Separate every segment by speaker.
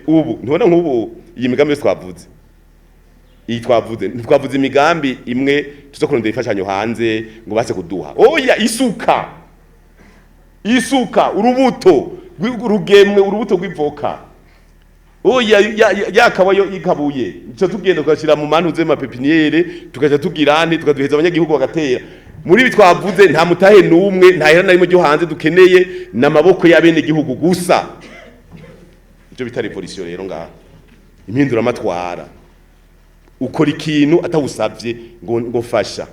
Speaker 1: Ubu ntubona nk'ubu iyi migambi yose twavuze, iyi twavuze, ntitwavuze imigambi imwe tuza kurondera imfashanyo hanze ngo base kuduha. Oya, isuka, isuka, urubuto urugemwe, urubuto rw'ivoka. Oya, yakabayo ikabuye ico tugenda tugashyira mu mantuze ma pépinière, tugaca tugira nti tukaduheza abanyagihugu bagatera. Muri ibi twavuze nta mutahe n'umwe, nta hera na rimwe ryo hanze dukeneye, n'amaboko y'abene gihugu gusa. Icyo bita révolution rero ngaha, impinduramatwara, ukora ikintu atawusavye ngo fasha.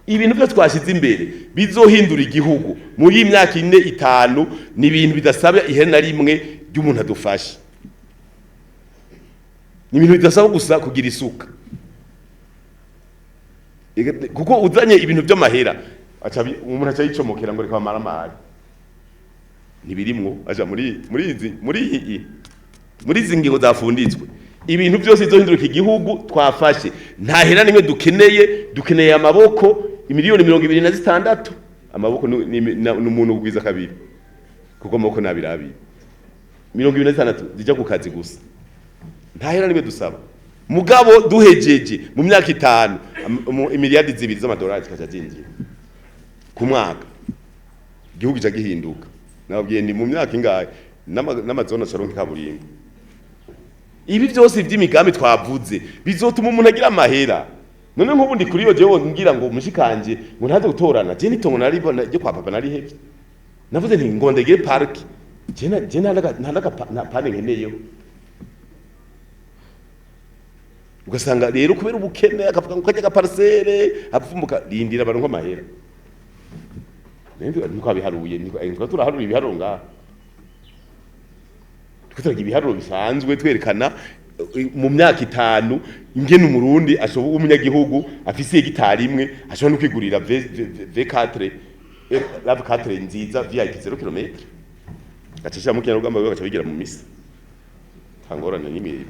Speaker 1: Ibintu byose twashyize imbere bizohindura igihugu muri iyi myaka 4, 5, ni ibintu bidasaba ihera na rimwe ry'umuntu adufasha. Ni ibintu bidasaba gusa kugira isuka, kuko uzanye ibintu by'amahera umuntu aca yicomokera ngo reka bamaramare. Ntibirimwo aja muri izi ngingo zafunditswe. Ibintu byose bizohindura iki gihugu twafashe, nta hera nimwe dukeneye. Dukeneye amaboko imiliyoni 26. Amaboko ni umuntu ugwiza kabiri, kuko amaboko ni abiri abiri. 26 zija ku kazi gusa, nta hera nimwe dusaba. Mugabo duhejeje mu myaka 5, imiliyardi 2 z'amadolari zikaca zinjira ku mwaka, igihugu gica gihinduka. Nababwiye ni mu myaka ingahe n'amazone acaronka ikaburimbo. Ibi byose by'imigambi twavuze bizotuma umuntu agira amahera. None nk'ubu ndi kuri yo, jewe ngira ngo mushikanje ngo ntaze gutorana, je nitongo nari ryo kwa papa nari hevye. Navuze nti ngo ndegere park, je nta pane nkeneyeho. Ugasanga rero kubera ubukene akavuga ngo kajya gaparcelle apfumuka, rindira baronka amahera. Niko abiharuye, niko turaharura ibiharuro ngaha. Turiko turagira ibiharuro bisanzwe twerekana mu myaka 5 ingene Umurundi ashobora, umunyagihugu afise hegitari imwe, ashobora no kwigurira V4, RAV4 nziza VIP 0 km, gaca ashira mu kinyarugamba, gaca bigira mu misa, nta ngorane n'imwe.